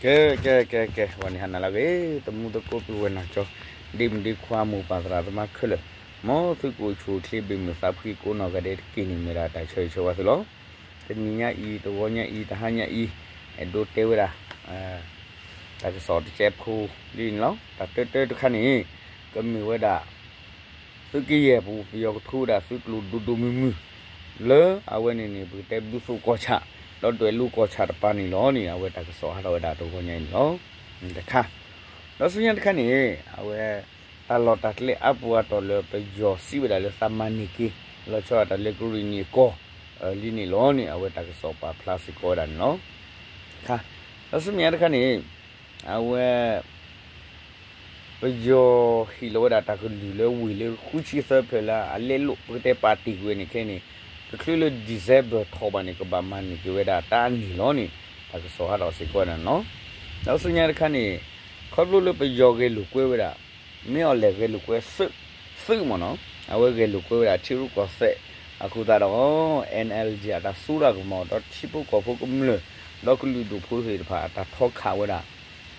ကဲ ကဲ ကဲ ကဲ ဝဲန့ၣ်ဟါနၤလၢအဂ့ၤ သမူသကိးပုၢ်ဝဲၢ်နီၢ်ကၠီ ဒ့မုၣ်ဒ့ခွါ မိၢ်ပၢ်သရၣ်သမါခဲလၢာ်, မ်သုကအိၣ်ဆူၣ်အိၣ်ချ့ ဘၣ်မုာ်သးဖှံကိးနီၢ်ဂၤဒဲးတက့ၢ်န့ၣ် မ့ၢ်ဒၣ်တၢ်ဆၢဂ့ၤဆၢဝါသုလီၤ. တနံၤညါအံၤ တဂီၤညါအံၤ တဟါညါအံၤ အဲၣ်ဒိးတဲဝဲဒၣ် တၢ်ကစီၣ်တစဲးဖိလံန့ၣ်လီၤ. တၢ်တၢတၢတခါန့ၣ် ကမ့ၢ်ဝဲဒၣ် သုးက့ယဲၢ်ပူၤ ပယီၤကထုဝဲဒၣ်သုးကျိၤဒိၣ်ဒိၣ်မုၢ်မုၢ် လၢအဝဲန့ၣ်န့ၣ် ပကတဲဘုသိၣ်ကီၢ်ဆၣ် ဒီးဒွဲၣ်လိၤကီၢ်ဆၣ်တပၤန့ၣ်လီၤန့ၣ် အဝဲတၢ်ကစီၣ်ဟးထီၣ်ဝဲဒၣ်တဂီၤညါအံၤန့ၣ်လီၤ. တခါ ဒီးဆူညါတခါန့ၣ် အဝဲ တၢ်လီၢ်တၢ်ကျဲအါပူၤအါတီၤလၢပယီၤစံးဝဲဒၣ်လၢသးမၤန့ၢ်က့ၤ လီၤဆီဒၣ်တၢ်လၢကရံၣ်နံၣ်အကီၢ် လံန့ၣ်လီၤန့ၣ် အဝဲတၢ်ကစီၣ်ပာ်ဖျါစ့ၢ်ကီးဝဲဒၣ်န့ၣ်လီၤ. တခါ ဒီးဆူမဲာ်ညါတခါန့ၣ် အဝဲ ပယီၤဟ့ၣ်လီၤဝဲဒၣ်တၢ်ကလုၢ်လၢဝ့ၢ်လၢဃုဆံသၢဖျၢၣ်လၢအလဲလိာ် ပကတဲပာ်တ့ၢ်ကွံာ်ဝဲန့ၣ်ခဲအံၤန့ၣ် တချုးလၢ December ထီၣ်ဘၣ်န့ၣ် ကဘၣ်မၤန့ၢ်က့ၤဝဲဒၣ်တၢ်န့ၣ်လီၤန့ၣ် တၢ်ကစီၣ်ဟးထီၣ်စ့ၢ်ကီးဝဲဒၣ်န့ၣ်လီၤ. ဒီးဆူညါတခါန့ၣ် ခီဖျိလၢပယီၤဂဲၤလိာ်ကွဲဝဲဒၣ် မ့ၢ်အီၤလဲၣ်ဂဲၤလိာ်ကွဲ သုးမ့ၢ်နီၤ အဝဲဂဲၤလိာ်ကွဲဝဲဒၣ်ထံရူၢ်ကီၢ်သဲး အဃိသတးဒီး NLD အတၢ်စိတၢ်ကမီၤ ဒီးထံဖိကီၢ်ဖိကမျၢၢ် ဒီးကလုာ်ဒူၣ်ဖိသ့ၣ်တဖၣ် အတၢ်ထီခးဝဲဒၣ်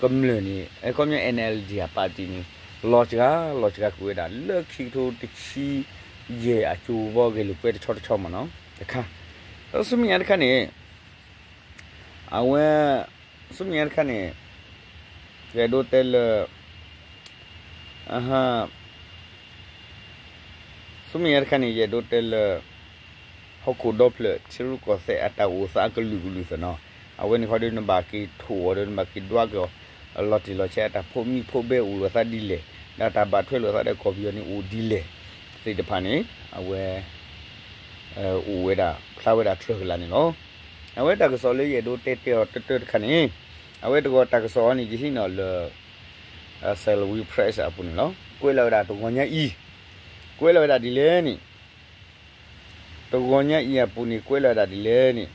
ကမျၢၢ်န့ၣ် အခီပညီ NLD အပၣ်တံၣ်န့ၣ် လီၤစှၤ လီၤစှၤကွံာ်ဝဲဒၣ် လၢခံကထိတဆံယဲၢ်အစိၤဘီ ဂဲၤလိာ်ကွဲတဆီတဆီမ့ၢ်နီၤ တခါ ဒီးဆူမဲာ်ညါတခါန့ၣ် အဝဲ ဆူမဲာ်ညါတခါန့ၣ် ယအဲၣ်ဒိးတဲလၢ ဆူမဲာ်ညါတခါန့ၣ် ယအဲၣ်ဒိးတဲလၢ ဟီၣ်ခိၣ်ဒီဖျၢၣ် ထံရူၢ်ကီၢ်သဲးအတၢ်အိၣ်သးအကလုာ်ကလုာ်သ့ၣ်နီၤ အဝဲန့ၣ်ခီဒီး နဘၣ်က့ၤထိၣ်အီၤဒီး နဘၣ်က့ၤဒွးက့ၤအီၤ လီၤတံၢ်လီၤဆဲး အတၢ်ဖိးမံဖိးဘဲအိၣ်လိာ်သးဒ်လဲၣ် ဒီးတၢ်ဘၣ်ထွဲလိာ်သးဒီးကီၢ်ပယီၤန့ၣ်အိၣ်ဒ်လဲၣ် သ့ၣ်တဖၣ်န့ၣ် အဝဲ အိၣ်ဝဲဒၣ် ဖျါဝဲဒၣ်တြၢၢ်ကလာ်န့ၣ်လီၤ. အဝဲတၢ်ကစီၣ်လၢယအဲၣ်ဒိးတဲတဲအီၤတၢတၢတခါန့ၣ် အဝဲတဂီၤတၢ်ကစီၣ်အံၤန့ၣ် ယဟံးန့ၢ်လၢ Salween Press အပူၤန့ၣ်လီၤ. ကွဲးလီၤဝဲဒၣ်တဂီၤညါအံၤ ကွဲးလီၤဝဲဒၣ်ဒ်လဲၣ်န့ၣ် တဂီၤညါအံၤအပူၤန့ၣ် ကွဲးလီၤဝဲဒၣ်ဒ်လဲၣ်န့ၣ်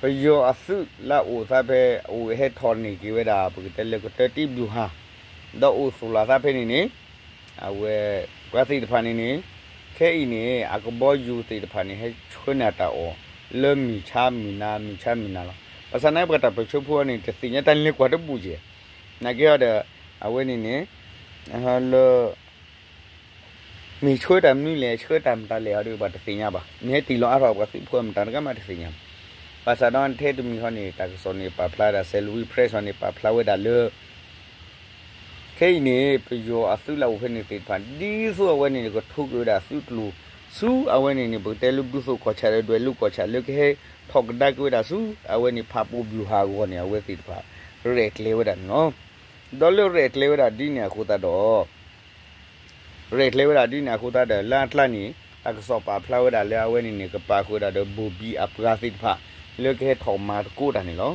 ပယီၤအသုးလၢအအိၣ်သးဖဲ အိၣ်ဟဲထီၣ်န့ၢ်က့ၤဝဲဒၣ် ပကတဲလၢကတၢၢ်တံၢ်ဘျူးဟၣ် ဒီးအိၣ်သူၣ်လီၤသးဖဲန့ၣ်န့ၣ် အဝဲ ပှၤသ့ၣ်တဖၣ်န့ၣ်န့ၣ် ခဲအံၤန့ၣ် အကဘီယူၤသ့ၣ်တဖၣ်န့ၣ် ဟဲဆှၢန့ၢ်တၢ်အီၣ် လၢမုၢ်ဆါမုၢ်နၤ မုၢ်ဆါမုၢ်နၤလီၤ. ဘၣ်ဆၣ်န့ၣ် ပှၤတၢ်ပၢၢ်ဆၢဖိအံၤန့ၣ် တသ့ၣ်ညါတၢ်လၢကွၢ်တဘူၣ်ကဲ နာ်က့ဟီဒီး အဝဲန့ၣ်န့ၣ် လၢ မ့ၢ်ဆှၢတၢ်မနုၤလဲၣ် ဆှၢတၢ်မတၤလဲၣ်ဟီဒီး ပှၤတသ့ၣ်ညါဘၣ်. မ့ၢ်ဟဲတ့ၢ်လီၤအါထီၣ်ပှၤသုးဖိမတၤတဂၤမးတသ့ၣ်ညါဘၣ်. ဘၣ်ဆၣ်ဒီးထဲတမံၤဃီန့ၣ် တၢ်ကစီၣ်န့ၣ် ပာ်ဖျါဒၣ် Salween Press ဟီန့ၣ် ပာ်ဖျါဝဲဒၣ်လၢ ခဲအံၤန့ၣ် ပယီၤအသုးလၢအအိၣ်ဖဲန့ၣ်သ့ၣ်တဖၣ် ဒ်သိးအဝဲန့ၣ်န့ၣ် ကထိက့ၤဝဲဒၣ်သုးကျိၤဆူ အဝဲန့ၣ်န့ၣ် ပကတဲလၢဘုသိၣ်ကီၢ်ဆၣ်ဒီးဒွဲၣ်လိၤကီၢ်ဆၣ်လၢကဟဲထီၣ်ကဒါက့ၤဝဲဒၣ်ဆူ အဝဲန့ၣ်ဖးပိၢ်ဘျူးဟၣ်အဂီၢ်န့ၣ် အဝဲသ့ၣ်တဖၣ် ရဲၣ်ကျဲၤဝဲဒၣ်န့ၣ်လီၤ. ဒီးလၢရဲၣ်ကျဲၤဝဲဒၣ်ဒ်န့ၣ်အဃိသတးဒီး ရဲၣ်ကျဲၤဝဲဒၣ်ဒ်န့ၣ်အဃိသတးဒီး လၢအကျါန့ၣ် တၢ်ကစီၣ်ပာ်ဖျါဝဲဒၣ်လၢအဝဲန့ၣ်န့ၣ် ကပာ်ဃုာ်ဝဲဒၣ်ဒီး ဘိၣ်ဘံၣ်အပှၤသ့ၣ်တဖၣ် လၢကဟဲထီၣ်မၤသကိးတၢ်န့ၣ်လီၤ.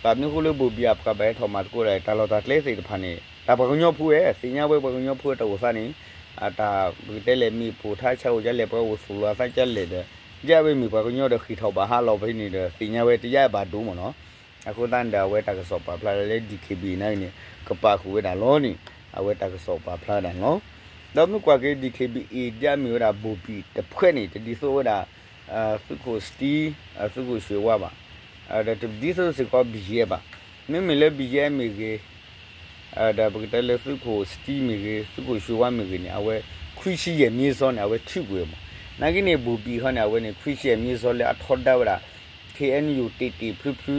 ဘၣ်မနုၤအဃိလၢဘိၣ်ဘံၣ်အပှၤဘၣ်ဟဲထီၣ်မၤသကိးတၢ်န့ၣ် တၢ်လီၢ်တၢ်ကျဲသ့ၣ်တဖၣ်န့ၣ် တၢ်ပှၤကညီဖိဝဲ သ့ၣ်ညါဝဲပှၤကညီဖိတၢ်အိၣ်သးန့ၣ် အတၢ်ပကတဲလဲၣ် မ့ၢ်ပိာ်ထါဆါအိၣ်ဒ်လဲၣ် ပှၤအိၣ်သူၣ်လီၤအသးဒ်လဲၣ်ဒီး ဒ်အဝဲမ့ၢ်ပှၤကညီဒီးဃ့ၢ်ထီၣ်ဘၣ်ဟးလီၤဖဲန့ၣ်ဒီး သ့ၣ်ညါဝဲတယါဘၣ်ဒိမ့ၢ်နီၤ. အဃိသတးန့ၣ်ဒီး အဝဲတၢ်ကစီၣ်ပာ်ဖျါဒၣ်လၢ DKBA န့ၣ်န့ၣ် ကပာ်ဃုာ်ဝဲဒၣ်လီၤန့ၣ် အဝဲတၢ်ကစီၣ်ပာ်ဖျါဝဲဒၣ်န့ၣ်လီၤ. ဒီးမ့ၢ်ကွၢ်က့ၤ DKBA ဒ်အမ့ၢ်ဝဲဒၣ် ဘိၣ်ဘံၣ်တဖုန့ၣ် တဒ်သိးဝဲဒၣ် သုးခိၣ်စတံ သုးခိၣ်ရွှ့ၣ်ဝါဘၣ်, ဒီးတဒ်သိးစ့ၢ်ကီး BGF ဘၣ်. မ့မ့ၢ်လၢ BGF မ့ၢ်ဂ့ၤ ဒီးပကတဲလၢသုးခိၣ်စတံမ့ၢ်ဂ့ၤ သုးခိၣ်ရွှ့ၣ်ဝါမ့ၢ်ဂ့ၤန့ၣ် အဝဲ ခွံဆံယဲၢ်မံစီန့ၣ် အဝဲထုးကွံာ်မး. နာ်က့န့ၣ် ဘိၣ်ဘံၣ်ဃီန့ၣ် အဝဲန့ၣ် ခွံဆံယဲၢ်မံစီလၢအထီဒါဝဲဒၣ် KNU တ့ၢ်တ့ၢ်ဖုဖု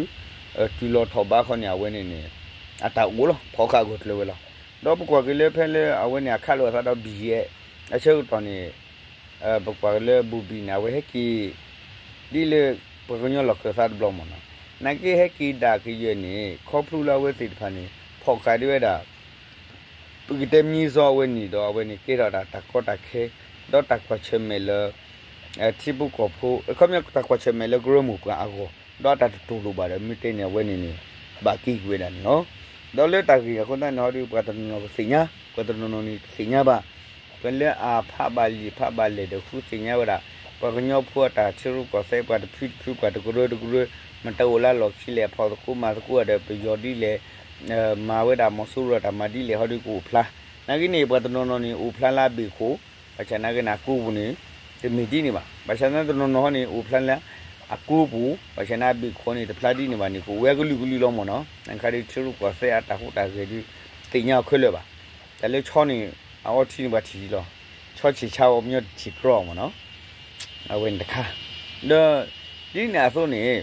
တုၤလီၤထီၣ်ဘးဃီန့ၣ် အဝဲန့ၣ်န့ၣ် အတၢ်အိၣ်လီၤ ဖီၣ်ဃာ်ဂၢၢ်ကျၢၤဝဲလီၤ. ဒီးပကွၢ်က့ၤလၢဖဲလၢအဝဲန့ၣ် အခးလိာ်အသးဒီး BGF အဆၢကတီၢ်န့ၣ် ပကွၢ်က့ၤလၢ ဘိၣ်ဘံၣ်န့ၣ် အဝဲဟဲက့ၤ ဒ်လၢ ပှၤကညီလီၢ်ခၢၣ်သးတဘျီမ့ၢ်နီၤ. နာ်က့ဟဲက့ၤဒၣ်ကယဲၢ်န့ၣ် ခီဖျိလၢအဝဲသ့ၣ်တဖၣ်န့ၣ် ဖီၣ်ဃာ်ဒံးဝဲဒၣ် ပကတဲမံစီအဝဲန့ၣ်ဒီး အဝဲန့ၣ်ကဲထီၣ်ဒၣ်တၢ်ကီတၢ်ခဲ ဒီးတၢ်ကွၢ်ဆၢၣ်မဲာ်လၢ ထံဖိကီၢ်ဖိ အခီပညီတၢ်ကွၢ်ဆၢၣ်မဲာ်လၢကရၢမိၢ်ပှၢ်အဂီၢ် ဒီးတၢ်တတူၢ်လိာ်ဘၣ်ဒီး မ့ၢ်တဲန့ၣ် အဝဲန့ၣ်န့ၣ် ဘၣ်က့ၤကွံာ်ဝဲဒၣ်န့ၣ်လီၤ. ဒီးလၢတၢ်ဂ့ၢ်အဃိသတးန့ၣ်ဟီဒီး ပှၤတနီၤနီၤကသ့ၣ်ညါ ပှၤတနီၤနီၤန့ၣ်တသ့ၣ်ညါဘၣ်. ပလၢအဖးဘၣ်လံာ်ဖးဘၣ်လဲၢ်ဒီးဃုသ့ၣ်ညါဝဲဒၣ် ပှၤကညီဖိအတၢ်ထံရူၢ်ကီၢ်သဲး ပှၤတဖုတဖု ပှၤတကရၢတကရၢ မတၤအိၣ်လၢအလီၢ်ခံလဲၣ် အဖီၣ်သကိးမၤသကိးဒီးပယီၤဒ်လဲၣ် မၤဝဲဒၣ်မီၤစိရိၤတၢ်မၤဒ်လဲၣ်ဟီဒီးကအိၣ်ဖျါ. နာ်က့န့ၣ် ပှၤတနီၤနီၤန့ၣ် အိၣ်ဖျါလၢအဘ့ၣ်ခိၣ် ဘၣ်ဆၣ်နာ်က့န့ၣ် အကိးပူၤန့ၣ် တမ့ၢ်ဒ်န့ၣ်ဘၣ်. ဘၣ်ဆၣ်သနာ်က့တနီၤနီၤဟီန့ၣ် အိၣ်ဖျါလၢ အကူပူၤ ဘၣ်ဆၣ်န့ၣ် အဘ့ၣ်ခိၣ်န့ၣ် တဖျါဒ်န့ၣ်ဘၣ်န့ၣ် ကအိၣ်ဝဲကလုာ်ကလုာ်လီၤမ့ၢ်နီၤ. နခါဒ်ထံရူၢ်ကီၢ်သဲးအတၢ်ဟူးတၢ်ဂဲၤဒ် သ့ၣ်ညါအီၤခဲလၢာ်ဘၣ်. တၢ်လၢဆီန့ၣ် အအီထံန့ၣ်ပှၤထံၣ်လီၤ. ဆီဆံးဆါအီၤပညီတထံၣ်ကြီမ့ၢ်နီၤ. အဝဲန့ၣ်တခါ ဒီး ဒ်န့ၣ်အသိးန့ၣ်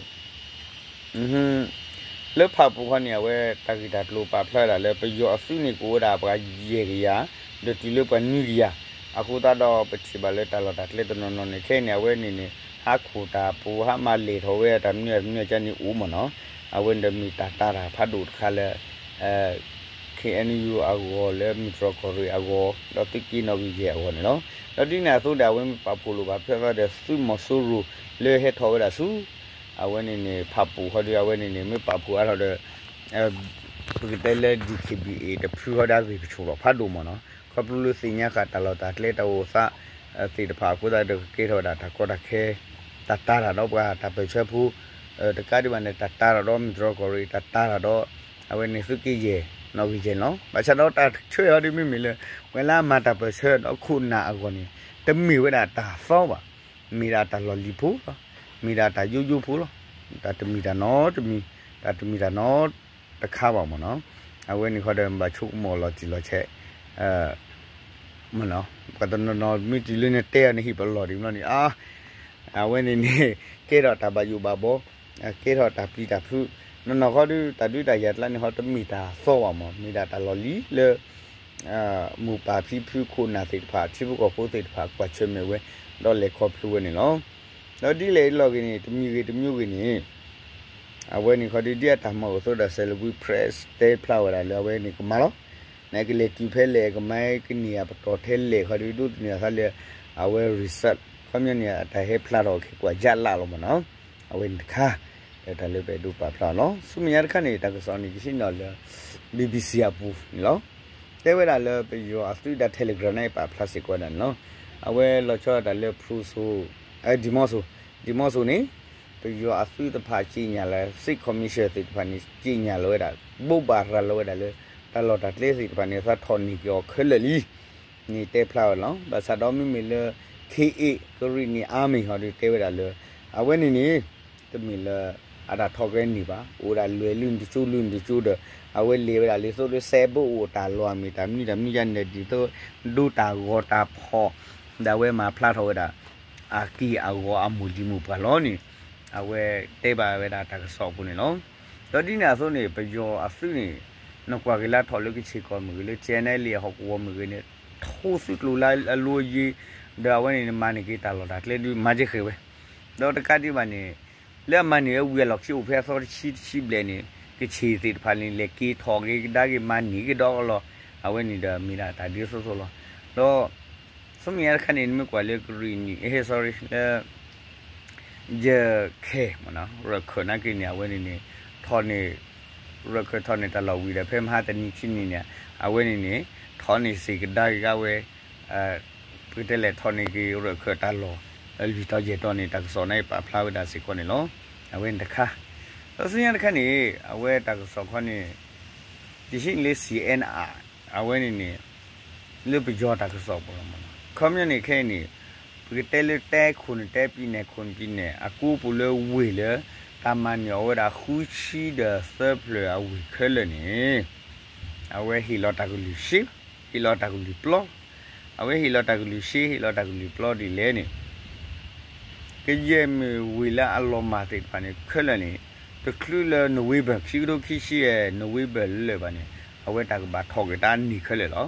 လၢဖၣ်ပူၤခီန့ၣ် အဝဲတၢ်ဂ့ၢ်တၢ်ကျိၤပာ်ဖျါဝဲဒၣ်လၢ ပယီၤအသုးန့ၣ်ကအိၣ်ဝဲဒၣ်ပှၤယဲၢ်ကယၤ ဒီးတုၤလၢပှၤနွံကယၤ. အဃိသတးဒီးပထံၣ်ဘၣ်လၢတၢ်လီၢ်တၢ်ကျဲတနီၤနီၤန့ၣ် ခဲအံၤန့ၣ် အဝဲန့ၣ်န့ၣ် ဟးခိၣ်တၢ်ပူၤ ဟးမၤလဲၢ်ထီၣ်ဝဲတၢ်မနုၤတၢ်မနုၤကန့ၣ်အိၣ်မ့ၢ်နီၤ. အဝဲန့ၣ်ဒီးမ့ၢ်တၢ်တာ်တၢ်ဖးဒိၣ်တခါလၢ ခ့ၣ်အဲၣ်ယူၣ်အဂီၢ် လၢမုၢ်တြီၢ်ကီၢ်ရ့ၣ်အဂီၢ် ဒီးသုးက့နီၣ်ဂံၢ်ယဲၢ်အဂီၢ်န့ၣ်လီၤ. ဒီးဒ်န့ၣ်အသိးဒီး အဝဲမ့ၢ်ပာ်ဖှိၣ်လိာ်ဘၣ်ဖဲအသီဒီး သုးမီၤစိရိၤလၢဟဲထီၣ်ဝဲဒၣ်ဆူ အဝဲန့ၣ်န့ၣ် ဖၣ်ပူၤဃီဒီး အဝဲန့ၣ်န့ၣ် မ့ၢ်ပာ်ဖှိၣ်အါထီၣ်ဒီး ပကတဲလၢ DKBA တဖုဃီဒီး အဂ့ၢ်ကဆူၣ်လီၤဖးဒိၣ်မ့ၢ်နီၤ. ခီဖျိလၢသ့ၣ်ညါဃာ်တၢ်လီၢ်တၢ်ကျဲတၢ်အိၣ်သးသ့ၣ်တဖၣ်အဃိသတးဒီး ကကဲထီၣ်ဝဲဒၣ်တၢ်ကီတၢ်ခဲ တၢ်တာ်တၢ်ဒီးပှၤတၢ်ပၢၢ်ဆၢဖိ တကးဒံးဘၣ်န့ၣ် တၢ်တာ်တၢ်ဒီးမုၢ်တြီၢ်ကီၢ်ရ့ၣ် တၢ်တာ်တၢ်ဒီး အဝဲန့ၣ်သုးက့ယဲၢ် နီၣ်ဂံၢ်ယဲၢ်န့ၣ်လီၤ. ဘၣ်ဆၣ်ဒီးတၢ်ဆၢအီၤဒ်မ့မ့ၢ်လၢ ပှၤလၢအမၤတၢ်ပၢၢ်ဆၢဒီးခိၣ်နၢ်အဂီၢ်န့ၣ် တမ့ၢ်ဝဲဒၣ်တၢ်သီဘၣ်. မ့ၢ်ဒၣ်တၢ်လီၢ်လံၤဖိလီၤ. မ့ၢ်ဒၣ်တၢ်ယိယိဖိလီၤ. တၢ်တမံၤတၢ်နီတမံၤ တၢ်တမံၤတၢ်နီတခါဘၣ်မ့ၢ်နီၤ. အဝဲန့ၣ်ဃီဒီး ဘၣ်ဆိကမိၣ်လီၤတံၢ်လီၤဆဲး မ့ၢ်နီၤ ပှၤတနီၤနီၤ မ့ၢ်တုၤလၢနတဲအီၤန့ၣ် ဟံၣ်ပလီၢ်ဒ်န့ၣ်လီၤန့ၣ် အါ အဝဲန့ၣ်န့ၣ် ကဲထီၣ်တၢ်ဘၣ်ယိၣ်ဘၣ်ဘီ ကဲထီၣ်တၢ်ပျံၤတၢ်ဖုး နီၢ်နီၢ်ဃီဒီး တၢ်ဒုးတၢ်ယၤကျါန့ၣ်ဃီ တမ့ၢ်တၢ်သီဘၣ်မ့ၢ် မ့ၢ်ဒၣ်တၢ်လီၢ်လံၤလၢ မိၢ်ပၢ်ဖံဖုခိၣ်နၢ်သ့ၣ်တဖၣ် ထံဖိကီၢ်ဖိသ့ၣ်တဖၣ် ကွၢ်ဆၢၣ်မဲာ်ဝဲ ဒီးလဲၤခီဖျိဝဲန့ၣ်လီၤ. ဒီးဒ်လဲၣ်အလီၢ်ဂ့ၤန့ၣ် တမံၤဂ့ၤတမံၤဂ့ၤန့ၣ် အဝဲန့ၣ်ခီဒီး ဒ်အတၢ်မၤအိၣ်အသိးဒီး Salween Press တဲဖျါဝဲဒၣ်လၢအဝဲန့ၣ်ကမၤလီၤ. နကလဲၤတုၤဖဲလဲၣ် ကမၤကန့ၢ်အပတီၢ်ထဲလဲၣ်ခီဒီး ဒိးသန့ၤအသးလၢ အဝဲ result ခီပညီန့ၣ် အတၢ်ဟဲဖျါထီၣ်က့ၤကွၢ်ယါလၢ်လီၤမ့ၢ်နီၤ. အဝဲန့ၣ်တခါ တၢ်လၢပအဲၣ်ဒိးပာ်ဖျါအီၤလီၤ. ဆူမဲာ်ညါတခါန့ၣ် တၢ်ကစီၣ်န့ၣ် ယဟံးန့ၢ်လၢ BBC အပူၤန့ၣ်လီၤ. တဲဝဲဒၣ်လၢပယီၤအသုးဒၣ် Telegram န့ၣ် ပာ်ဖျါစ့ၢ်ကီးဝဲဒၣ်န့ၣ်လီၤ. အဝဲလီၤဆီဒၣ်တၢ်လၢဖရူစိၤ ဒံမီစိၤ ဒံမီစိၤန့ၣ် ပယီၤအသုးတဖၣ် ကြေညာလၢ State Commission သ့ၣ်တဖၣ်န့ၣ် ကြေညာလီၤဝဲဒၣ် ဘိးဘၣ်ရၤလီၤဝဲဒၣ်လၢ တၢ်လီၢ်တၢ်ကျဲသ့ၣ်တဖၣ်န့ၣ် သးထီၣ်န့ၢ်က့ၤအီၤခဲလၢာ်လံ န့ၣ်တဲဖျါဝဲလီၤ. ဘၣ်ဆၣ်ဒီးမ့မ့ၢ်လၢ ခ့ၣ်အ့ၣ် Karenni Army ဟီဒီးတဲဝဲဒၣ်လၢ အဝဲန့ၣ်န့ၣ် တမ့ၢ်လၢ အတၢ်ထီၣ်ကဲန့ၢ်ဘၣ် အိၣ်ဒၣ်လွဲၢ်လုၢ်တကၠိလုၢ်တကၠိဒီး အဝဲလဲၤဝဲဒၣ်လံသိးလၢစဲးဘိအိၣ်တၢ်လီၢ်အမ့ၢ်တၢ်မနုၤတၢ်မနုၤယါန့ၣ်ဒီး ဒ်သိး ဒိတၢ်ဂီၤတၢ်ဖီၣ် ဒီးအဝဲမၤဖျါထီၣ်ဝဲဒၣ် အက့ၢ်အဂီၤအမိၢ်လံၤမိၢ်ပှၢ်လီၤန့ၣ် အဝဲတဲဘၣ်ဝဲဒၣ်တၢ်ကစီၣ်အပူၤန့ၣ်လီၤ. ဒီးဒ်န့ၣ်အသိးန့ၣ် ပယီၤအသုးန့ၣ် နကွၢ်က့ၤလၢထီၣ်လၢကဆ့ၣ်ကီၢ်မ့ၢ်ဂ့ၤ လၢ TNLA အဟီၣ်ကဝီၤမ့ၢ်ဂ့ၤန့ၣ် ထိသုးကျိၤလၢအလိၤအယ့ၤ ဒီးအဝဲန့ၣ် မၤန့ၢ်က့ၤတၢ်လီၢ်တၢ်ကျဲဒုးမၤကဲဃဲၤဝဲ ဒီးတကးဒံးဘၣ်န့ၣ် လၢအမၤန့ၢ်ဝဲဝံၤအလီၢ်ခံအိၣ်ဖဲအသီတဆံတဆံဘျဲၣ်န့ၣ် ကဆ့ၣ်သ့ၣ်တဖၣ်န့ၣ် လဲၤက့ၤထီၣ်က့ၤကဒါက့ၤမၤန့ၢ်က့ၤဒီးအလီၢ် အဝဲန့ၣ်ဒီးမ့ၢ်ဒၣ်တၢ်ဒ်သိးသိးလီၤ. ဒီး ဆူမဲာ်ညါတခါန့ၣ် နမ့ၢ်ကွၢ်လၢ Karenni အဟဲ sorry လၢ ယခဲမ့ၢ်နီၤ ရၢၢ်ခၢၣ်နာ်က့န့ၣ် အဝဲန့ၣ်န့ၣ် ထီၣ်န့ၢ် ရၢၢ်ခၢၣ်ထီၣ်န့ၢ်တၢ်လီၢ်ဝံၤဒီး ဖဲမဟါတနံၤခံနံၤန့ၣ် အဝဲန့ၣ်န့ၣ် ထီၣ်န့ၢ်စ့ၢ်ကဒါက့ၤဝဲ ပကတဲလဲၣ် ထီၣ်န့ၢ်က့ၤရၢၢ်ခၢၣ်တၢ်လီၢ် လွံၢ်တီၤယဲၢ်တီၤန့ၣ် တၢ်ကစီၣ်န့ၣ်ပာ်ဖျါဝဲဒၣ်စ့ၢ်ကီးန့ၣ်လီၤ. အဝဲန့ၣ်တခါ ဒီးဆူညါတခါန့ၣ် အဝဲတၢ်ကစီၣ်ခီန့ၣ် ယဟံးန့ၢ်လၢ CNR အဝဲန့ၣ်န့ၣ် လၢပယီၤတၢ်ကစီၣ်ပူၤလီၤမ့ၢ်နီၤ. ခီပညီန့ၣ်ခဲအံၤန့ၣ် ပကတဲလၢတဲခိၣ်န့ၣ် တဲပံၤနဲၣ်ခိၣ်န့ၣ်ပံၤနဲၣ် အကူပူၤလၢဝ့ၢ်လၢ တၢ်မၤန့ၢ်အီၤဝဲဒၣ်ဃုဆံဒီးသၢဖျၢၣ်အဝ့ၢ်ခဲလၢာ်န့ၣ် အဝဲဟ့ၣ်လီၤတၢ်ကလုၢ်ရှ့ ဟ့ၣ်လီၤတၢ်ကလုၢ်ပျီ အဝဲဟ့ၣ်လီၤတၢ်ကလုၢ်ရှ့ ဟ့ၣ်လီၤတၢ်ကလုၢ်ပျီဒ်လဲၣ်န့ၣ် ကယဲၢ်မ့ၢ်ဝ့ၢ်လၢအလီၤမၢ်သ့ၣ်တဖၣ်န့ၣ် ခဲလၢာ်န့ၣ် တချုးလၢ November ခံကထိခံဆံယဲၢ် November လၢာ်ဘၣ်န့ၣ် အဝဲတၢ်ကဘၣ်ထီၣ်က့ၤတၢ်န့ၢ်ခဲလၢာ်လီၤ.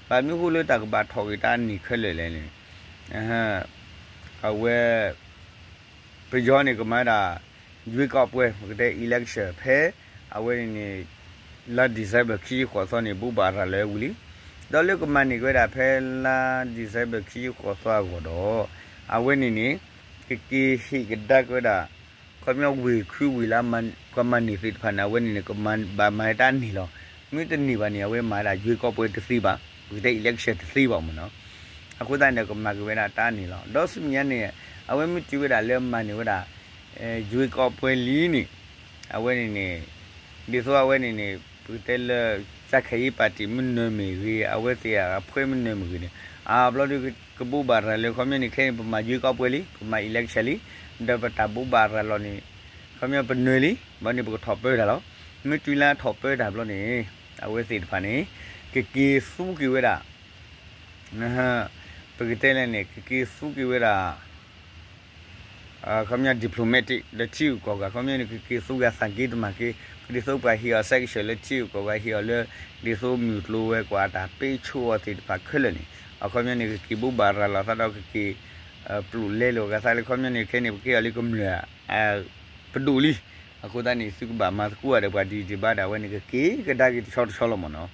ဘၣ်မနုၤဃိလၢတၢ်ကဘၣ်ထီၣ်က့ၤတၢ်န့ၢ်ခဲလၢာ်လဲၣ်န့ၣ် အဝဲ ပယီၤန့ၣ်ကမၤဒၣ် ရွေးကောက်ပွဲ ပကတဲ election ဖဲ အဝဲန့ၣ်န့ၣ် လါ December ခံဆံဃိးသီန့ၣ် ဘိးဘၣ်ရၤလီၤဝံၤလံ. ဒီးလၢကမၤန့ၢ်က့ၤဝဲဒၣ်ဖဲလါ December ခံဆံဃိးသီအဂီၢ်ဒီး အဝဲန့ၣ်န့ၣ် ကက့ၤဟ့ၣ်ကဒါက့ၤဝဲဒၣ် ခီပညီဝ့ၢ်ခုဝ့ၢ်လၢ ပှၤမၤန့ၢ်သ့ၣ်တဖၣ်န့ၣ် အဝဲန့ၣ်န့ၣ် ကဘၣ်မၤတၢ်န့ၢ်လီၤ. မ့ၢ်တန့ၢ်ဘၣ်န့ၣ် အဝဲမၤဒၣ် ရွေးကောက်ပွဲ တသ့ဘၣ်, ပကတဲ election တသ့ဘၣ်မ့ၢ်နီၤ. အဃိသတးန့ၣ် ကမၤက့ၤဝဲဒၣ်တၢ်န့ၣ်လီၤ. ဒီးဆူမဲာ်ညါန့ၣ် အဝဲမ့ၢ်တုၤဝဲဒၣ်လၢမၤန့ၢ်ဝဲဒၣ် ရွေးကောက်ပွဲလံန့ၣ် အဝဲန့ၣ်န့ၣ် ဒ်သိးအဝဲန့ၣ်န့ၣ် ပကတဲလၢ ကြံ့ခိုင်ရေးပါတီ မ့ၢ်နၢၤမ့ၢ်ဂ့ၤ အဝဲသ့ၣ်အဖှဲမ့ၢ်နၢၤမ့ၢ်ဂ့ၤန့ၣ် အဘျီဒီးကဘိးဘၣ်ရၤလၢ ခီပညီန့ၣ် ခဲအံၤန့ၣ် ပမၤ ရွေးကောက်ပွဲ လံ, ပမၤ election လံ, ပ ဒီးပတၢ်ဘိးဘၣ်ရၤလီၤန့ၣ် ခီပညီပနၢၤလံ ဘၣ်န့ၣ်ပကထီၣ်ပၢတၢ်လီၤ. မ့ၢ်တုၤလၢအထီၣ်ပၢတၢ်ဘျီန့ၣ် အဝဲသ့ၣ်တဖၣ်န့ၣ် ကက့ၤသူက့ၤဝဲဒၣ် ပကတဲလဲၣ်န့ၣ် ကက့ၤသူက့ၤဝဲဒၣ် ခီပညီ diplomatic ဒီးထံဂုၤကီၢ်ဂၤ ခီပညီန့ၣ် ကက့ၤသူက့ၤအသးက့ၤတမၤက့ၤ ဒ်သိးပှၤဟ့ၣ်အီၤ sanction လၢထံဂုၤကီၢ်ဂၤ ဟ့ၣ်အီၤလၢ ဒ်သိးမုၢ်ကျိၤဝဲၤကွာ်အတၢ်ပ့းဆိအီၤသ့ၣ်တဖၣ်ခဲလၢာ်န့ၣ် အခီပညီန့ၣ် ကက့ၤဘိးဘၣ်ရၤလီၤသးဒီးကက့ၤ ပျိာ်လဲလိာ်အသးလၢ ခီပညီန့ၣ် ခဲန့ၣ် ပက့ၤအီၤလၢကမျၢၢ် ပဒိၣ်လံ. အဃိသတးန့ၣ် သုကဘၣ်မၤသကိးဒီးပှၤဒ်တဘၣ်ဒီး အဝဲန့ၣ်ကက့ၤကဒါက့ၤတဆီတဆီလီၤမ့ၢ်နီၤ.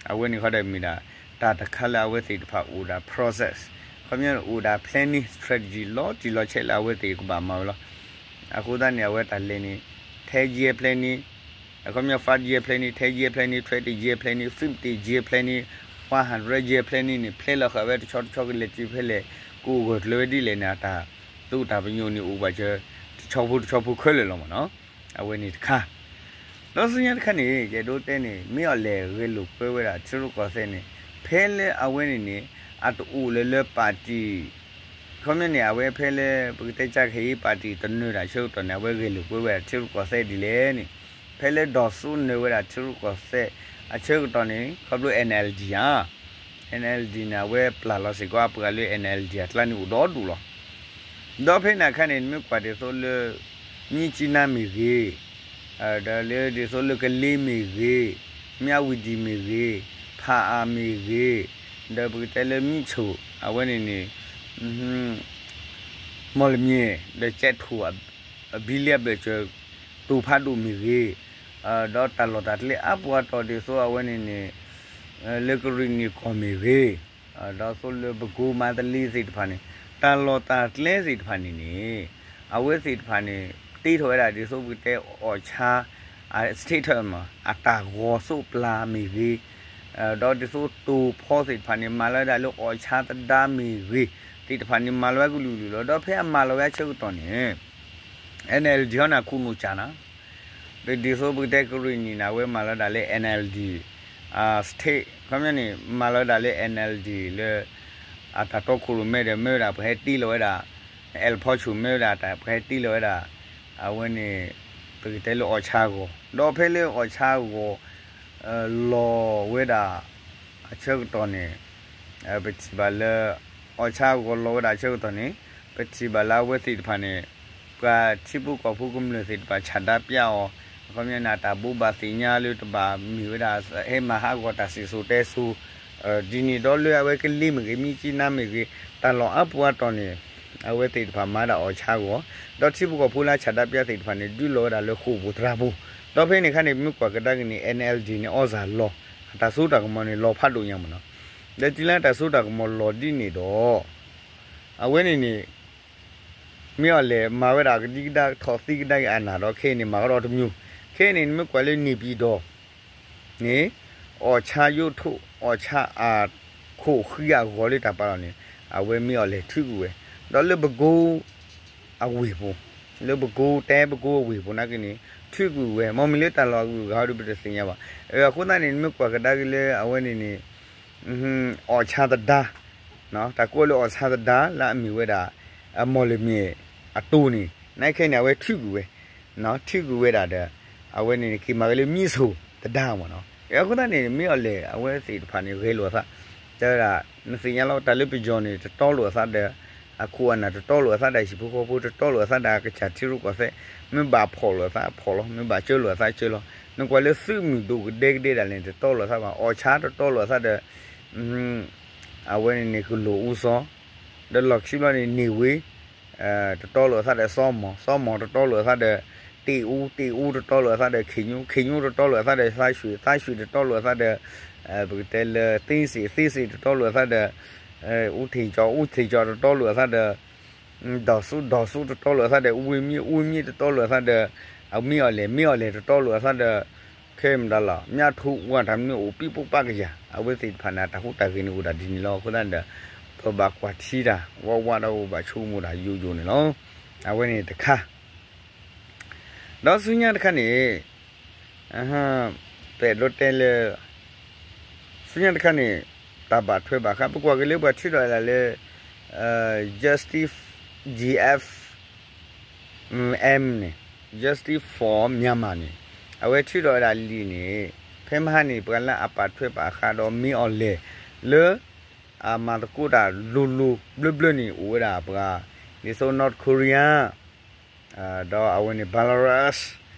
အဝဲန့ၣ်ဃီဒီးမ့ၢ်ဒၣ် တၢ်တခါလၢအဝဲသ့ၣ်တဖၣ်အိၣ်ဒၣ် process ခီပညီအိၣ်ဒၣ် planning strategy လီၤတံၢ်လီၤဆဲးလၢအဝဲသ့ၣ်ကဘၣ်မၤဝဲလီၤ. အဃိသတးန့ၣ် အဝဲတၢ်လဲၤန့ၣ် ten year planning အခီပညီ five year planning, ten year planning, twenty year planning, fifty year planning, one hundred year planning န့ၣ် plan လီၤဃာ်ဝဲတဆီတဆီကလဲၤတုၤဖဲလဲၣ် ကအိၣ်ဂၢၢ်ကျၢၤဝဲဒ်လဲၣ်န့ၣ် အတၢ်သူတၢ်ပညိၣ်န့ၣ်အိၣ်ဘၣ်စၢၤ တဆီဖိတဆီဖိခဲလၢာ်လီၤမ့ၢ်နီၤ. အဝဲန့ၣ်တခါ ဒီးဆူညါတခါန့ၣ် ယအဲၣ်ဒိးတဲန့ၣ် မ့ၢ်အီၤလဲၣ်ဂဲၤလိာ်ကွဲဝဲဒၣ်ထံရူၢ်ကီၢ်သဲးန့ၣ် ဖဲလၢအဝဲန့ၣ်န့ၣ် အတအိၣ်လၢၤလၢ party ခီပညီန့ၣ် အဝဲဖဲလၢပကတဲကၢ်ခဲအံၤ party တနၢၤတၢ်ဆၢကတီၢ်န့ၣ် အဝဲဂဲၤလိာ်ကွဲဝဲဒၣ်ထံရူၢ်ကီၢ်သဲးဒ်လဲၣ်န့ၣ် ဖဲလၢဒေါ်စုနၢၤဝဲဒၣ်ထံရူၢ်ကီၢ်သဲးအဆၢကတီၢ်န့ၣ် ခီဖျိ NLD ဧါ NLD န့ၣ် အဝဲပျၢ်လီၤစ့ၢ်ကီးအပှၤလၢ NLD အကျါန့ၣ်အိၣ်ဒီဒူၣ်လီၤ. ဒီးဖဲန့ၣ်အခါန့ၣ် နမ့ၢ်ကွၢ်ဒ်သိးလၢ မြစ်ကြီးနား မ့ၢ်ဂ့ၤ, ဒီးလၢဒ်သိးလၢကလ့မ့ၢ်ဂ့ၤ, မြဝတီ မ့ၢ်ဂ့ၤ, ဘားအံ မ့ၢ်ဂ့ၤ, ဒီးပကတဲလၢ မြစ်ကြီး အဝဲန့ၣ်န့ၣ် မော်လမြိုင် ဒီး ကျဲထိ အဘံလ့အဘၢၣ်စၢၤ တိၤဖးဒိၣ်မ့ၢ်ဂ့ၤ, ဒီးတၢ်လီၢ်တၢ်ကျဲအါပူၤအါတီၢ်ဒ်သိးအဝဲန့ၣ်န့ၣ် လၢကရ့ၣ်နံၣ်ကီၢ်မ့ၢ်ဂ့ၤ, ဒီးသိးလၢပကိမၤတလံသ့ၣ်တဖၣ်န့ၣ် တၢ်လီၢ်တၢ်ကျဲသ့ၣ်တဖၣ်န့ၣ်န့ၣ် အဝဲသ့ၣ်တဖၣ်န့ၣ် တ့ထီၣ်ဝဲဒၣ်ဒ်သိးပကတဲအီၣ်ဆါ အ statement အတၢ်ဂီၤစိးပျၤမ့ၢ်ဂ့ၤ, ဒီးဒ်သိးတိၤဖီသ့ၣ်တဖၣ်န့ၣ် မၤလီၤဝဲဒၣ်လၢအီၣ်ဆါသဒါမ့ၢ်ဂ့ၤ သ့ၣ်တဖၣ်န့ၣ် မၤလီၤဝဲကလုာ်ကလုာ်လီၤ. ဒီးဖဲအမၤလီၤဝဲအဆၢကတီၢ်န့ၣ် NLD ဟီန့ၣ် ခိၣ်နူာ်ကၢ်နၤ ဒ်သိးပကတဲကရ့ၣ်နံၣ်န့ၣ် အဝဲမၤလီၤဝဲဒၣ်လၢ NLD state ခီပညီန့ၣ် မၤလီၤဝဲဒၣ်လၢ NLD လၢ အတၢ်တီခိၣ်ရိၣ်မဲဒီး မ့ၢ်ဝဲဒၣ်ပှၤဟဲတ့လီၤဝဲဒၣ် El Pocho မ့ၢ်ဝဲဒၣ်တၢ်ပှၤဟဲတ့လီၤဝဲဒၣ် အဝဲန့ၣ် ပကတဲလၢအီၣ်ဆါဂီၤ ဒီးဖဲလၢအီၣ်ဆါဂီၤ လီၤဝဲဒၣ် အဆၢကတီၢ်န့ၣ် ပထံၣ်ဘၣ်လၢ အီၣ်ဆါဂီၤလီၤဝဲဒၣ်အဆၢကတီၢ်န့ၣ် ပထံၣ်ဘၣ်လၢအဝဲသ့ၣ်တဖၣ်န့ၣ် ပှၤထံဖိကီၢ်ဖိကမျၢၢ်သ့ၣ်တဖၣ် ဆန္ဒပြအီၤ အခီပညီန့ၣ် အတၢ်ဘိးဘၣ်သ့ၣ်ညါလၢတဘၣ်မ့ၢ်ဝဲဒၣ် ဟဲမၤဟးဂီၤတၢ်စံၣ်စိၤတဲစိၤ ဒ်န့ၣ်ဒီးလၢအဝဲကလ့မ့ၢ်ဂ့ၤ မြစ်ကြီးနား မ့ၢ်ဂ့ၤ တၢ်လီၢ်အါပူၤအါတီၢ်န့ၣ် အဝဲသ့ၣ်တဖၣ်မၤဒၣ်အီၣ်ဆါဂီၤ ဒီးထံဖိကီၢ်ဖိလၢဆန္ဒပြသ့ၣ်တဖၣ်န့ၣ် ဒုးလီၤဝဲဒၣ်လၢဃိာ်ပူၤသရၣ်ပူၤ ဒီးဖဲန့ၣ်အခါန့ၣ် ပမ့ၢ်ကွၢ်ကဒါက့ၤန့ၣ် NLD န့ၣ် အီၣ်စၢ်လီၤ အတၢ်စိတၢ်ကမီၤန့ၣ် လီၤဖးဒိၣ်ညါမ့ၢ်နီၤ ဒီးတုၤလၢတၢ်စိတၢ်ကမီၤလီၤဒ်န့ၣ်ဒီး အဝဲန့ၣ်န့ၣ် မ့ၢ်အီၤလဲၣ် မၤဝဲဒၣ်ကဒံကဒါထီၣ်သံကဒါက့ၤအနၢ်ဒီး ခဲအံၤန့ၣ် မၤဝဲဒီးတမျိုး ခဲအံၤန့ၣ် နမ့ၢ်ကွၢ်လၢန့ၣ်ပံၤဒီး န့ၣ် အီၣ်ဆါယိးထိး အီၣ်ဆါအခိၣ်ဃံအဂီၤလၢတၢ်ပာ်လီၤန့ၣ် အဝဲမ့ၢ်အီၤလဲၣ်ထုးကွံာ်ဝဲ ဒီးလၢပကိ အဝ့ၢ်ပူၤ လၢပကိ တဲပကိအဝ့ၢ်ပူၤနာ်က့န့ၣ် ထုးကွံာ်ဝဲ မ့မ့ၢ်လၢတၢ်လီၢ်အဂုၤအဂၤဟီဒုးပတသ့ၣ်ညါဘၣ်. အဃိသတးန့ၣ် နမ့ၢ်ကွၢ်ကဒါက့ၤလၢအဝဲန့ၣ်န့ၣ် အီၣ်ဆါသဒါ တၢ်ကိးလၢအီၣ်ဆါသဒါလၢအမ့ၢ်ဝဲဒၣ် အမော်လမြိုင် အတိၤန့ၣ် နာ်က့န့ၣ် အဝဲထုးကွံာ်ဝဲ ထုးကွံာ်ဝဲဒၣ်ဒီး အဝဲန့ၣ် က့ၤမၤဝဲလၢမြစ်ကြီး သဒါမ့ၢ်နီၤ. အဃိသတးန့ၣ် မ့ၢ်အီၤလဲၣ် အဝဲသ့ၣ်တဖၣ်န့ၣ် ဂဲၤလိာ်အသး တဲဝဲဒၣ် နသ့ၣ်ညါလီၤ တၢ်လၢပယီၤန့ၣ် တတီလိာ်အသးဒီး အခိၣ်အနၢ်တတီလိာ်အသးဒီး ဟံၣ်ဖိဃီဖိ တတီလိာ်အသးဒီး အကစၢ်ထံရူၢ်ကီၢ်သဲး မ့ၢ်ဘၣ်ဖီၣ်လိာ်အသးဖီၣ်လီၤ မ့ၢ်ဘၣ်ကၢလိာ်အသးကၢလီၤ. နကွၢ်လၢသုးမုၢ်ဒိၣ်ကဒဲကဒဲဒၣ်လဲာ်န့ၣ် တတီလိာ်အသးဘၣ် အီၣ်ဆါတတီလိာ်အသးဒီး အဝဲန့ၣ်န့ၣ် ကလိာ်အူစီ ဒီးလီၢ်ခံဘျီန့ၣ် န့ၢ်ဝ့ တတီလိာ်အသးဒီးစီၤမီၤ, စီၤမီၤတတီလိာ်အသးဒီး တ့ၢ်အူ, တ့ၢ်အူတတီလိာ်အသးဒီး ခ့ၣ်ညိ, ခ့ၣ်ညိတတီလိာ်အသးဒီး သးရွှ့ၣ်, သးရွှ့ၣ်တတီလိာ်အသးဒီး ပကတဲလၢ သ့စ့ၣ်, သ့စ့ၣ်တတီလိာ်အသးဒီး အူထ့ၣ်ကၠီ, အူထ့ၣ်ကၠီတတီလိာ်အသးဒီး ဒီၢ်စူ, ဒီၢ်စူတတီလိာ်အသးဒီး အူဝ့မ့ၢ်, အူဝ့မ့ၢ်တတီလိာ်အသးဒီး အမ့ၢ်အီၤလဲၣ်, မ့ၢ်အီၤလဲၣ်တတီလိာ်အသးဒီး ခဲမတၤလီၤ မၠၣ်ထူဝါတၢ်မနုၤအိၣ်ပံၣ်ပိၣ်ပၣ်ကယၤ အဝဲသ့ၣ်တဖၣ်န့ၣ် အတၢ်ဟူးတၢ်ဂဲၤန့ၣ်အိၣ်ဒၣ်ဒ်န့ၣ်လီၤ. အဃိသတးဒီး ပဘၣ်ကွၢ်ထံတၢ် ဝးဝးဒီးပဘၣ်ဆိကမိၣ်တၢ်ယိာ်ယိာ်န့ၣ်လီၤ. အဝဲန့ၣ်တခါ ဒီးဆူညါတခါန့ၣ် ပအဲၣ်ဒိးတဲလၢ ဆူညါတခါန့ၣ် တၢ်ဘၣ်ထွဲဘၣ်ဃး ပကွၢ်က့ၤလၢပှၤထုးထီၣ်ဒၣ်လၢ Justin G F M န့ၣ် Justice for Myanmar န့ၣ် အဝဲထုးထီၣ်ဝဲဒၣ်လံာ်န့ၣ် ဖဲမဟါန့ၣ် ပှၤလၢအပာ်ထွဲပာ်ဃာ်ဒီးမ့ၢ်အီၤလဲၣ် လၢ အမၤသကိးတၢ်လိၤလိၤဘျၢဘျၢန့ၣ် အိၣ်ဝဲဒၣ်ပှၤ ဒ်သိး North Korea ဒီးအဝဲန့ၣ် Belarus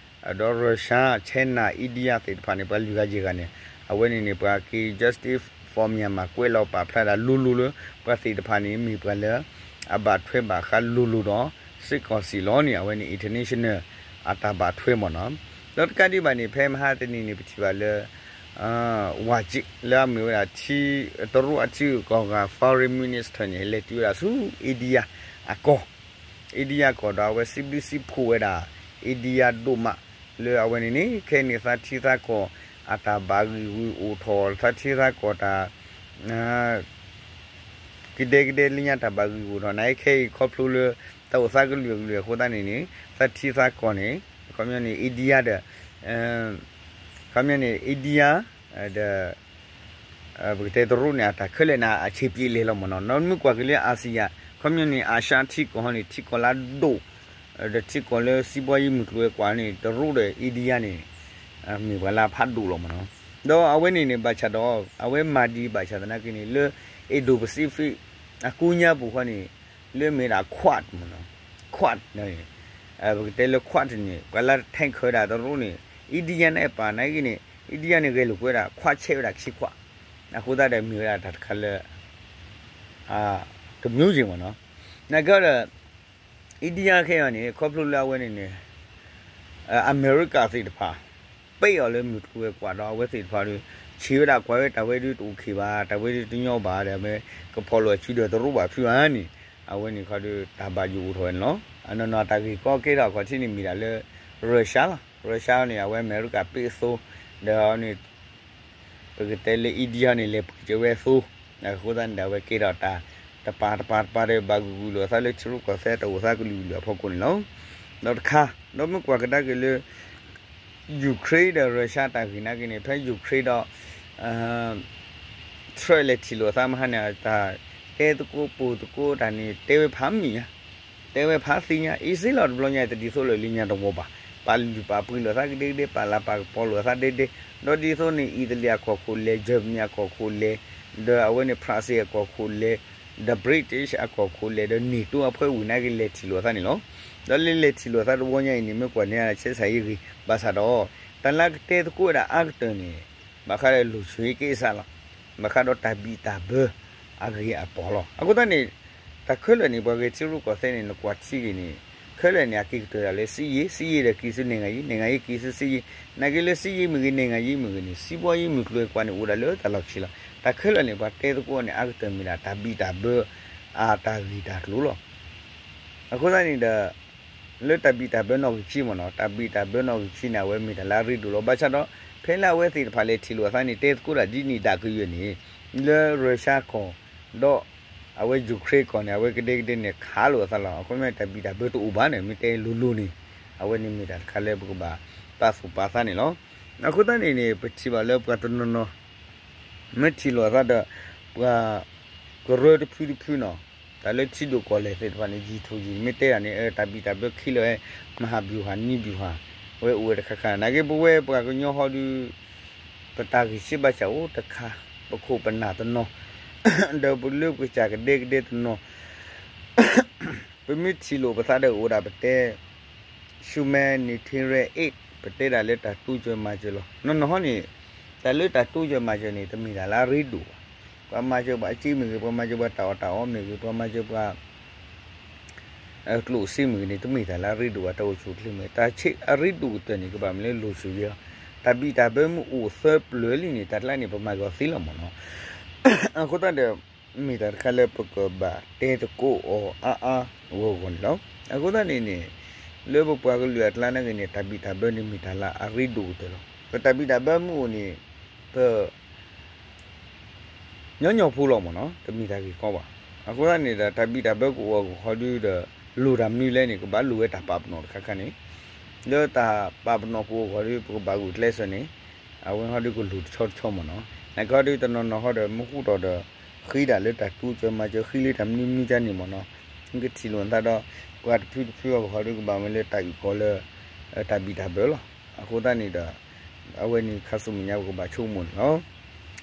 ဒီး Russia, China, India သ့ၣ်တဖၣ်န့ၣ် ပှၤလွံၢ်ဂၤယဲၢ်ဂၤန့ၣ် အဝဲန့ၣ်န့ၣ် ပှၤက့ၤ Justice for Myanmar ကွဲးလီၤပာ်ဖျါဒၣ်လိၤလိၤလၢ ပှၤသ့ၣ်တဖၣ်န့ၣ် မ့ၢ်ပှၤလၢ အဘၣ်ထွဲဘၣ်ဃးလိၤလိၤဒီး စ့ၢ်ကီးစံးလီၤန့ၣ် အဝဲန့ၣ် international အတၢ်ဘၣ်ထွဲမ့ၢ်နီၤ. ဒီးတကးဒံးဘၣ်န့ၣ် ဖဲမဟါတနံၤန့ၣ် ပထံၣ်ဘၣ်လၢ ဝးက့ လၢအမ့ၢ်ဝဲဒၣ် တရူးအထံဂုၤကီၢ်ဂၤ foreign minister န့ၣ် လဲၤတုၤဝဲဒၣ်ဆူ India အကီၢ် India ကီၢ်ဒီးအဝဲစံးဘျုးစံးဖှိၣ်ဝဲဒၣ် India ဒိၣ်မး လၢအဝဲန့ၣ်န့ၣ် ခဲအံၤန့ၣ်သးထံသးကီၢ် အတၢ်ဘၣ်ဂံၢ်ဂုာ်အိၣ်ထီၣ် သးထံသးကီၢ်တၢ် ကဒဲကဒဲလၢညါတၢ်ဘၣ်ဂံၢ်ဂုာ်ထီၣ် နာ်က့ခဲအံၤခီဖျိလၢ တၢ်အိၣ်သးကလုာ်ကလုာ်အဃိသတးန့ၣ်န့ၣ် သးထံသးကီၢ်န့ၣ် ခီပညီန့ၣ် India ဒီး ခီပညီန့ၣ် India ဒီး ပကတဲတရူးန့ၣ် အတၢ်ခဲလၢာ်န့ၣ် အဆံးပျ့ၤလဲၤလီၤမ့ၢ်နီၤ. ဒီးမ့ၢ်ကွၢ်က့ၤလၢ Asia ခီပညီန့ၣ် အၤၡါထံကီၢ်ဟီန့ၣ် ထံကီၢ်လၢအဒိၣ် ဒီးထံကီၢ်လၢစံးဘီယံမုၢ်ကျိၤဝဲၤကွာ်န့ၣ် တရူးဒီး India န့ၣ် မ့ၢ်ပှၤလၢအဖးဒိၣ်လီၤမ့ၢ်နီၤ. ဒီးအဝဲန့ၣ်န့ၣ် ဘၣ်ဆၣ်ဒီး အဝဲမၤဒံးဘၣ်ဆၣ်သနာ်က့န့ၣ် လၢ Indo-Pacific အကူညါပူၤဃီန့ၣ် လၢမ့ၢ်ဒၣ် Quad မ့ၢ်နီၤ Quad န့ၣ် ပကတဲလၢ Quad န့ၣ် ပှၤလၢ tank ဝဲဒၣ်တရူးန့ၣ် India န့ၣ်ပာ်နာ်က့န့ၣ် India န့ၣ်ဂဲၤလိာ်ကွဲဒၣ် Quad ဆဲးဝဲဒၣ်ခံ Quad အဃိသတးဒီးမ့ၢ်ဝဲဒၣ်တၢ်တခါလၢ တစ်မျိုးစီမ့ၢ်နီၤ. နာ်က့ဒီး India ခဲအံၤန့ၣ် ခီဖျိလၢအဝဲန့ၣ်န့ၣ် အမဲရကၤသ့ၣ်တဖၣ် ပ့ၢ်အီၤလၢမုၢ်ကျိၤဝဲၤကွာ်ဒီး အဝဲသ့ၣ်တဖၣ်ဒီး ဆံးဝဲဒၣ်ကွၢ်ဝဲတၢ်ဝဲဒုးတအိၣ်ခ့ဘၣ် တၢ်ဝဲဒုးတညီဘၣ်ဒီး အဝဲကဖီၣ်လိာ်အစုဒီးတရူးဘၣ်ဖုးဧါန့ၣ် အဝဲန့ၣ်ခီဒီး တၢ်ဘၣ်ယိၣ်အိၣ်ထီၣ်ဝဲန့ၣ်လီၤ. အနီၢ်နီၢ်တၢ်ဂ့ၢ်ကီကဲထီၣ်အခီၣ်ထံးန့ၣ်မ့ၢ်ဒၣ်လၢ Russia လီၤ. Russia န့ၣ် အဝဲအမဲရကၤပ့ၢ်အသိ ဒီးန့ၣ် ပကတဲလၢ India န့ၣ် လဲၤပှ့ၤကၢဝဲအသိ အဃိသတးန့ၣ်ဒီး အဝဲကဲထီၣ်တၢ် တပၤတပၤတပၤဒီး ဘၣ်ဂုာ်ဂုာ်လိာ်အသးလၢထံရူၢ်ကီၢ်သဲးတၢ်အိၣ်သးကလုာ်ကလုာ်အဖီခိၣ်န့ၣ်လီၤ. ဒီးတခါ ဒီးမ့ၢ်ကွၢ်ကဒါက့ၤလၢ Ukraine ဒီး Russia တၢ်ဂ့ၢ်နာ်က့န့ၣ် ဖဲ Ukraine ဒီး Trump လဲၤထံၣ်လိာ်အသးမဟါန့ၣ် တၢ်တဲသကိးပိာ်သကိးတၢ်န့ၣ် တဲဝဲဖးမံၤညါ တဲဝဲဖးသ့ၣ်ညါ အံၤစ့လီၤတဘျီညါ တဒ်သိးလၢလၢညါတဝီဘၣ် ပာ်လုၢ်ပာ်ပှ့ၤလိာ်သးကဒဲကဒဲ ပာ်လၤပာ်ကပီၤလိာ်အသးဒဲဒဲ ဒီးဒ်သိးန့ၣ် အံၣ်တလံၤအကီၢ်ခိၣ်လဲၤ Germany အကီၢ်ခိၣ်လဲၤ ဒီးအဝဲန့ၣ် France အကီၢ်ခိၣ်လဲၤ ဒီး British အကီၢ်ခိၣ်လဲၤ ဒီး NATO အဖှဲဝံၤနာ်က့လဲၤထံၣ်လိာ်အသးန့ၣ်လီၤ. ဒီးလၢလဲၤထံၣ်လိာ်အသးတဝီညါအံၤန့ၣ် မ့ၢ်ကွၢ်န့ၢ်ဆဲးစးယံၤဂ့ၤ ဘၣ်ဆၣ်ဒီး တၢ်လၢကတဲသကိးဝဲဒၣ်အါကတၢၢ်န့ၣ် ဘၣ်ဃးဒီး လိာ်ဆိၣ်ဂ့ၤက့ၤစးလီၤ. ဘၣ်ဃးဒီးတၢ်ဘံၣ်တၢ်ဘၢအဂ့ၢ်အပီၢ်လီၤ. အဃိသတးန့ၣ် တၢ်ခဲလၢာ်န့ၣ် ပှၤဂဲၤထံရူၢ်ကီၢ်သဲးန့ၣ် နကွၢ်ထံဂ့ၤန့ၣ် ခဲလၢာ်န့ၣ် အက့ၤကတၢၢ်ဒၣ်လၢ စစ်ရေး စစ်ရေး ဒီးက့ၤဆူ နိုင်ငံရေး နိုင်ငံရေး က့ၤဆူ စစ်ရေး နာ်က့လၢ စစ်ရေး မ့ၢ်ဂ့ၤ နိုင်ငံရေး မ့ၢ်ဂ့ၤန့ၣ် စံးဘီယံမုၢ်ကျိၤဝဲၤကွာ်န့ၣ် အိၣ်ဒၣ်လၢတၢ်လီၢ်ခံလီၤ. တၢ်ခဲလၢာ်န့ၣ် ပှၤတဲသကိးန့ၣ် အါကတၢၢ်မ့ၢ်ဒၣ် တၢ်ဘံၣ်တၢ်ဘၢ အတၢ်ဂ့ၢ်တၢ်ကျိၤလီၤ. အဃိသတးန့ၣ်ဒီး လၢတၢ်ဘံၣ်တၢ်ဘၢနီၣ်ဂံၢ်ခံမ့ၢ်နီၤ တၢ်ဘံၣ်တၢ်ဘၢနီၣ်ဂံၢ်ခံန့ၣ် အဝဲမ့ၢ်တၢ်လၢအရ့ဒိၣ်လီၤ. ဘၣ်ဆၣ်ဒီး ဖဲလၢအဝဲသ့ၣ်တဖၣ်လဲၤထံၣ်လိာ်အသးန့ၣ် တဲသကိးတၢ်ဒ်န့ၣ်ဒၣ်ကယဲၢ်န့ၣ် လၢ Russia ကီၢ် ဒီး အဝဲ Ukraine ကီၢ်န့ၣ် အဝဲကဒဲကဒဲန့ၣ် ခးလိာ်အသးလီၤ. အခီပညီတၢ်ဘံၣ်တၢ်ဘၢတအိၣ်ဘၣ်န့ၣ် မ့ၢ်တဲလိၤလိၤန့ၣ် အဝဲန့ၣ်မ့ၢ်တၢ်တခါလၢပကဘၣ်ပာ်သူၣ်ပာ်သးန့ၣ်လီၤ. အဃိသတးန့ၣ်န့ၣ် ပထံၣ်ဘၣ်လၢပှၤတနီၤနီၤ မ့ၢ်ထံၣ်လိာ်အသးဒီး ပှၤကရၢတဖုတဖုနီၤ တၢ်လၢထံဒိၣ်ကီၢ်လဲၢ်သ့ၣ်တဖၣ်န့ၣ် ယံာ်ထူၣ်ယံာ် မ့ၢ်တဲဒၣ်န့ၣ် တၢ်ဘံၣ်တၢ်ဘၢခံလၢာ် မဟာဗျူဟာ နည်းဗျူဟာ ဝဲအိၣ်ဝဲတခါခါ နာ်က့ပဝဲပှၤကညီဟီဒုး ပတၢ်ဂံၢ်စၢ်ဘါစၢ်အိၣ်တခါ ပခိၣ်ပနၢ်တနီၤ ဒီးပလၢပကစၢ်ကဒဲကဒဲတနီၤ ပမ့ၢ်ထံၣ်လိာ်ပသးဒီးအိၣ်ဒၣ်ပတဲ humanitarian aid ပတဲဒၣ်လၢတၢ်တိစၢၤမၤစၢၤလီၤ. နီၢ်နီၢ်ဟီန့ၣ် တၢ်လၢတၢ်တိစၢၤမၤစၢၤန့ၣ် တမ့ၢ်တၢ်လၢအရ့ဒိၣ်ဘၣ်. ပှၤမၤစၢၤပှၤအစ့မ့ၢ်ဂ့ၤ ပှၤမၤစၢၤပှၤတၢ်အီၣ်တၢ်အီမ့ၢ်ဂ့ၤ ပှၤမၤစၢၤပှၤ ကျိၣ်စ့မ့ၢ်ဂ့ၤန့ၣ် တမ့ၢ်တၢ်လၢအရ့ဒိၣ်ဘၣ် တၢ်အိၣ်ဆူၣ်အိၣ်ချ့မ့ၢ် တၢ်ဆံးအရ့ဒိၣ်ကတၢၢ်န့ၣ် ကဘၣ်မ့ၢ်လၢလိၤဆိၣ်ဂ့ၤလီၤ. တၢ်ဘံၣ်တၢ်ဘၢမ့ၢ်အိၣ်သၢပျၢၤလံန့ၣ် တၢ်ကျါန့ၣ် ပမၤကီၤသ့လီၤမ့ၢ်နီၤ. အဃိသတးဒီး မ့ၢ်တၢ်တခါလၢပကဘၣ်တဲသကိးအီၤအါအါဂီၢ်ဂီၢ်န့ၣ်လီၤ. အဃိသတးန့ၣ်န့ၣ် လၢပပှၤကလုာ်အကျါနာ်က့န့ၣ် တၢ်ဘံၣ်တၢ်ဘၢန့ၣ်မ့ၢ်တၢ်လၢအရ့ဒိၣ်ကတၢၢ်လီၤ. ပတၢ်ဘံၣ်တၢ်ဘၢမ့ၢ်အိၣ်န့ၣ် ပ ညီညီဖိလီၤမ့ၢ်နီၤ တမ့ၢ်တၢ်ဂ့ၢ်ကီဘၣ်. အဃိသတးန့ၣ်ဒီး တၢ်ဘံၣ်တၢ်ဘၢကအိၣ်အဂီၢ်ဃီဒုဒီး လိၣ်တၢ်မနုၤလဲၣ်န့ၣ် ကဘၣ်လိၣ်ဝဲတၢ်ပာ်ပနီၣ်တခါခါန့ၣ် လၢတၢ်ပာ်ပနီၣ်ကအိၣ်အဂီၢ်ဒီး ပကဘၣ်ဂုာ်ကျဲးစၢးန့ၣ် အဝဲဟီဒုကလိၣ်တဆီတဆီမ့ၢ်နီၤ. နာ်က့ဟီဒုတနီၤနီၤဟီဒီး မ့ၢ်ဃူတီၢ်ဒီး ဃ့ဒၣ်လၢတၢ်တိစၢၤမၤစၢၤ ဃ့လၢတၢ်မနုၤမနုၤကန့ၣ်မ့ၢ်နီၤ. နကထံၣ်လိာ်နသးဒီး ပှၤတဖုတဖုအဂီၢ်ဒီး ကဘၣ်မ့ၢ်လၢတၢ်အုၣ်ကီၤလၢ တၢ်ဘံၣ်တၢ်ဘၢလီၤ. အဃိသတးန့ၣ်ဒီး အဝဲန့ၣ်ခါဆူမဲာ်ညါပကဘၣ်ဆိကမိၣ်န့ၣ်လီၤ.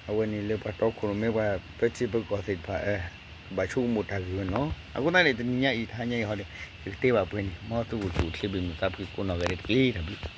အဝဲန့ၣ်လၢပှၤတီခိၣ်ရိၣ်မဲပှၤပၢထံပၢကီၢ်သ့ၣ်တဖၣ် ကဘၣ်ဆိကမိၣ်တၢ်ဂ့ၢ်ဝဲန့ၣ်လီၤ. အဃိသတးန့ၣ် တနံၤညါအံၤတဟါညါအံၤဟီဒီး ယကတဲဘၣ်ပှဲၤန့ၣ် မ်သုအိၣ်ဆူၣ်အိၣ်ချ့ဘၣ်မုာ်သးဖှံကိးနီၢ်ဂၤဒဲးတက့ၢ် တၢ်ဘျုး